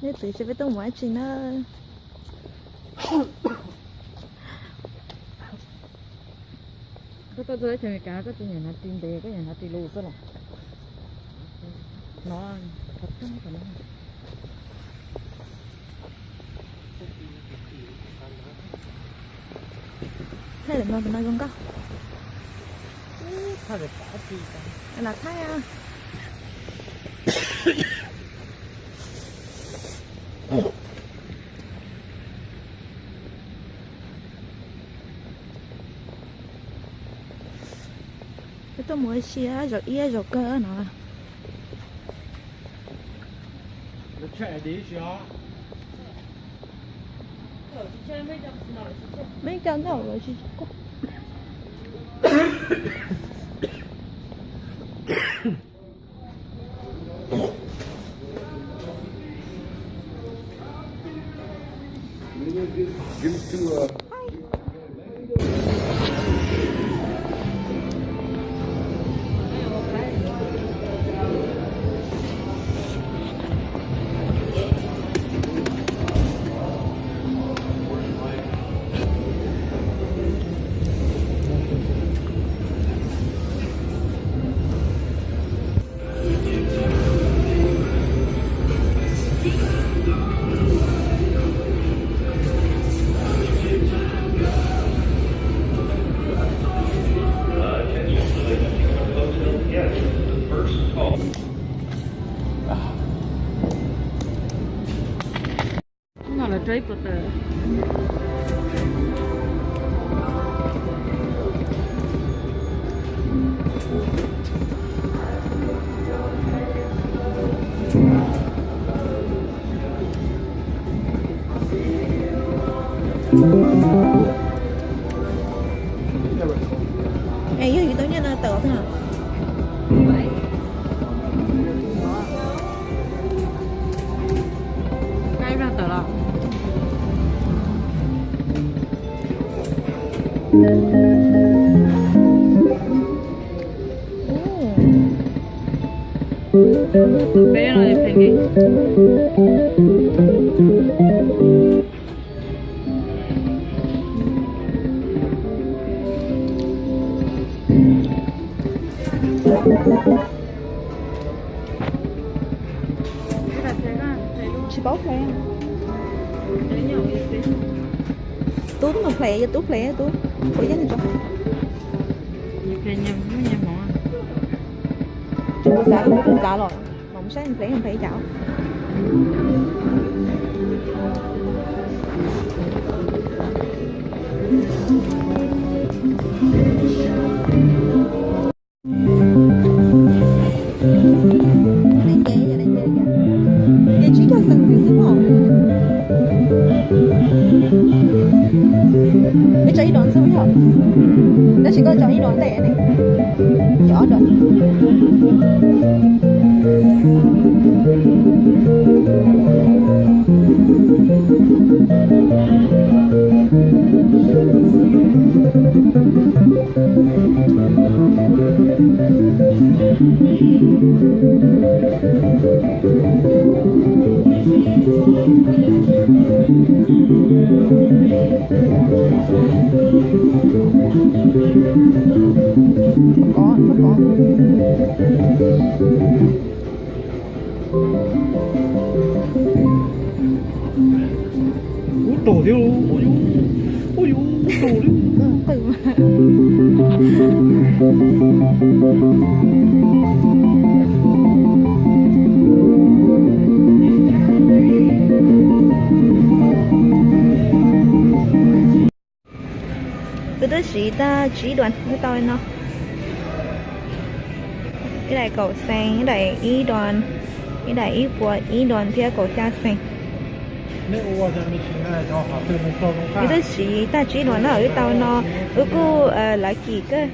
Nej txiv, seb peb tuaj mus dab tsi na? Koj tuaj txog teb chaws Amelikas koj tsis nyiam hnav ris ntev, koj nyiam hnav ris lus xwb los? No, thaij lawm no, tus no zoo nkauj. Lam thaij. Peb tuaj mus ua si zaum ib zaum kawg no. Meb coj ntawm los tsis tau. No los rau ib puas tawm. Es yog yus tau nyiaj no tawm thiab no? Nqa ib pliag tawm los. Peb no phem li. Tsis paub phem. Tub mus phem, yog tub phem, tub ua yeeb tso. Tsis mus xav, tsis mus xav los, mam mus saib phem, phem cas. Ces tsib caug xees xwb os. Peb tso ib dos xwb yog, tab sis koj tso ib dos ntej ne, ces ob dos. Ub, rau thiab, ub, ub, ub, rau thiab. Kuv twb siv tag tsib duas wb tau li no. Ib daim kaum xees, ib daim ib duas, ib daim ib puas ib duas thiab kaum xya xees. Wb twb siv tag tsib duas na, wb tau no, wb kuj lucky kawg.